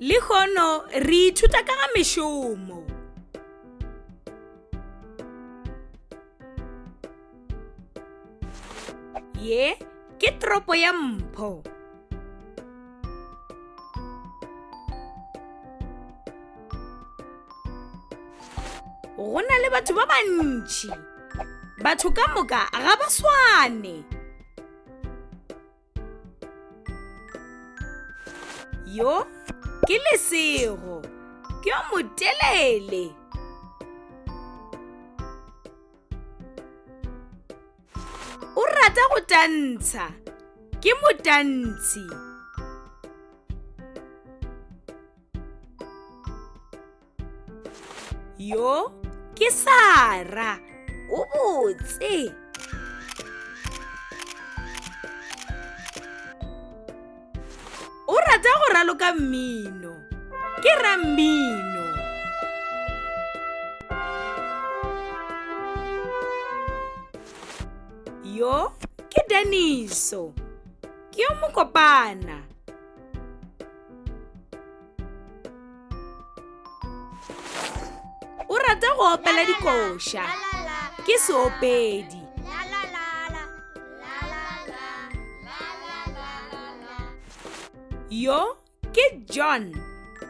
Lehono re ithuta ka ga mešomo. Ye ke toropo ya Mpho. Go na le batho ba bantši. Batho ka moka ga ba swane. Yo ke Lesego, ke yo motelele. O rata go tantsha, ke motantshi. Yo ke Sara, o botse. O rata go raloka mmino, ke rammino. Yo ke Daniso, ke yo mokopana. O rata go opela dikoša, ke seopedi. Yo ke John,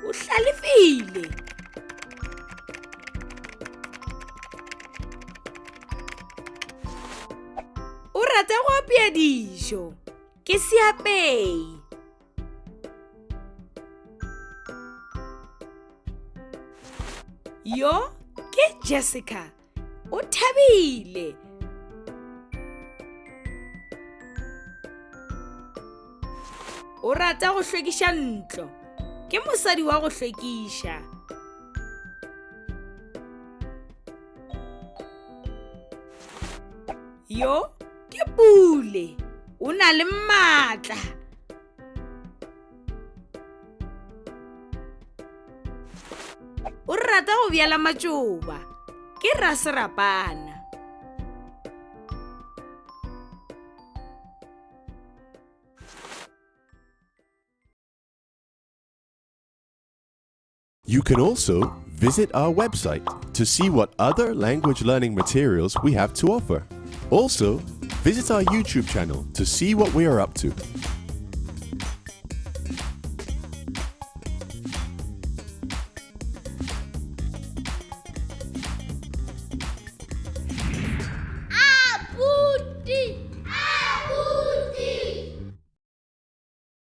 o hlalefile. O rata go apea dijo, ke seapei. Yo ke Jessica, o thabile. O rata go hlwekiša ntlo, ke mosadi wa go hlwekiša. Yo ke Pule, o na le maatla. O rata go bjala matšoba, ke raserapana. You can also visit our website to see what other language learning materials we have to offer. Also, visit our YouTube channel to see what we are up to.